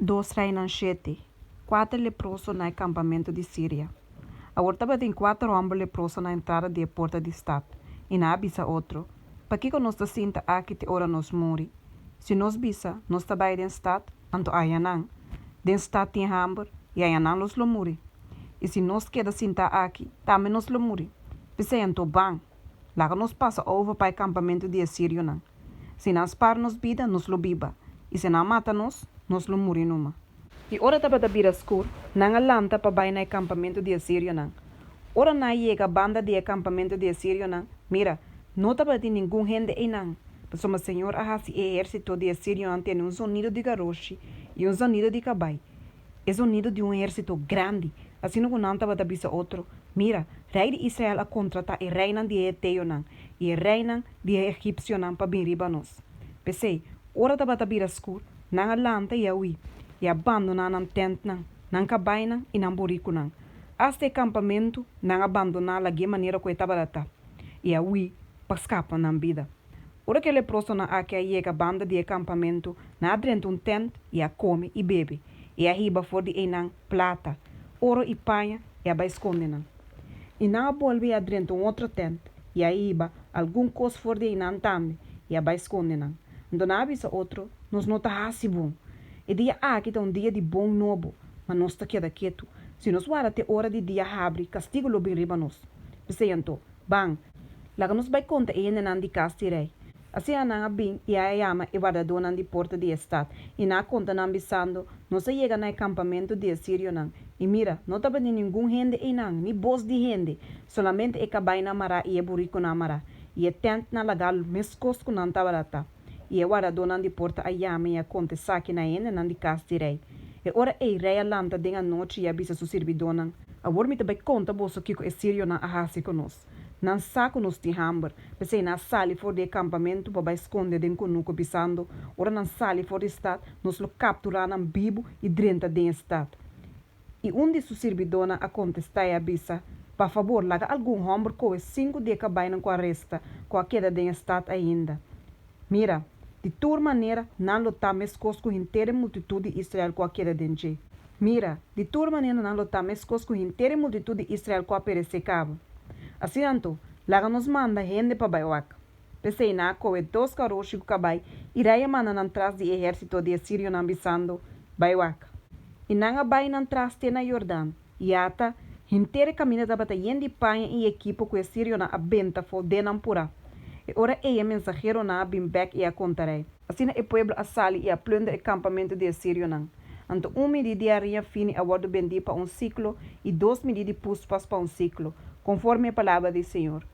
Dos Reinan shete, Kuater leproso na e kampamentu di Siria. Awor tabatin kuater hòmber leproso na entrada di e porta di stat, i nan a bisa otro, Pakiko nos ta sinta aki te ora nos muri? Si nos bisa, Nos ta bai den stat, anto ayanan, den stat tin hamber, i ayanan nos lo muri. I si nos keda sintá aki, tambe nos lo muri. P'esei anto ban! Laga nos pasa over pa e kampamentu di e sirionan. Si nan spar nos bida, nos lo biba, i si nan mata nos, nos lo muri numa. I ora tabata bira skur, nan a lanta pa bai na e kampamentu di e sirionan. Ora nan a yega banda di e kampamentu di e sirionan, mira, no tabatin ningun hende einan, pasobra señor a hasi e ehérsito di e sirionan tene un zonido di garoshi i un zonido di kabai, e zonido di un ehérsito grandi, asina ku nan tabata bisa otro, Mira, rei di Israel a kontratá e reinan di e heteonan i e reinan di e egipsionan pa bin riba nos. P'esei, ora tabata bira skur, nan a lanta i a hui, i a bandoná nan tèntnan, nan kabainan i nan burikunan. Asta e kampamentu nan a bandoná lag'é manera ku e tabata ta, i a hui pa skapa nan bida. Ora ku e leprosonan aki a yega banda di e kampamentu, nan a drenta un tènt i a kome i bebe, i a hiba for di einan plata, oro i paña i a bai skonde nan. I nan a bolbe i a drenta un otro tènt i a hiba algun kos for di einan tambe i a bai skonde nan. Anto nan a bisa otro, Nos no ta hasi bon. E dia aki ta un dia di bon nobo, ma nos ta keda ketu. Si nos warda te ora di dia habri, kastigu lo bin riba nos. P'esei anto, ban, laga nos bai konta e hendenan di kas di rei. Asina nan a bin i a yama e wardadónan di porta di e stat, i nan a konta nan bisando, Nos a yega na e kampamentu di e sirionan, i mira, no tabatin ningun hende einan, ni bos di hende, solamente e kabainan mará i e burikunan mará, i e tèntnan lagá meskos ku nan tabata ta. I e wardadónan di porta a yama i a konta esaki na e hendenan di kas di rei. E ora ei rei a lanta den anochi i a bisa su sirbidónan, Awor mi ta bai konta boso kiko e sirionan a hasi ku nos. Nan sa ku nos tin hamber, p'esei nan a sali for di e kampamentu pa bai skonde den kunuku, bisando, Ora nan sali for di stat, nos lo kapturá nan bibu i drenta den e stat. I un di su sirbidónan a kontestá i a bisa, Pa fabor, laga algun hòmber kohe sinku di e kabainan ku a resta, ku a keda den e stat ainda. Mira, di tur manera nan lo ta meskos ku henter e multitut di Israel ku a keda den dje. Mira, di tur manera nan lo ta meskos ku henter e multitut di Israel ku a peresé kaba. Asina anto, laga nos manda hende pa bai wak. P'esei nan a kohe dos karoshi ku kabai i rei a manda nan tras di e ehérsito di e sirionan bisando, Bai wak. I nan a bai nan tras te na Yordan, i ata, henter e kaminda tabata yen di paña i ekipo ku e sirionan a benta afó den nan purá. E ora ei e mensaheronan a bin bèk i a konta rei. Asina e pueblo a sali i a plùnder e kampamentu di e sirionan. Anto un midí di hariña fini a wòrdu bendí pa un siklo i dos midí di puspas pa un siklo, konforme e palabra di señor.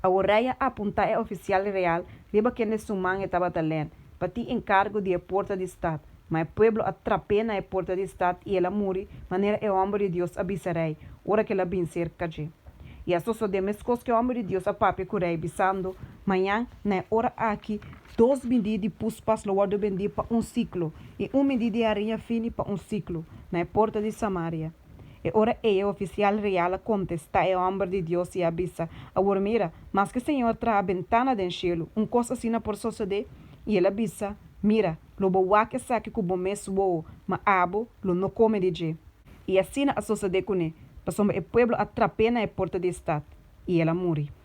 Awor rei a apuntá e ofisial real riba kende su man e tabata lèn, pa tin enkargo di e porta di stat, ma e pueblo a trap'é na e porta di stat i el a muri, manera e hòmber di Dios a bisa rei, ora ku el a bin serka dje. I a sosodé meskos ku e hòmber di Dios a papia ku rei, bisando, Mañan, na e ora aki, dos midí di puspas lo wòrdu bendí pa un siklo, i un midí di hariña fini pa un siklo, na e porta di Samaria. E ora ei e ofisial real a kontestá e hòmber di Dios i a bisa, Awor mira, maske Señor traha bentana den shelu, un kos asina por sosodé? I el a bisa, Mira, lo bo wak esaki ku bo mes wowo, ma abo lo no kome di dje. I asina a sosodé kuné, pasobra e pueblo a trap'é na e porta di e stat, i el a muri.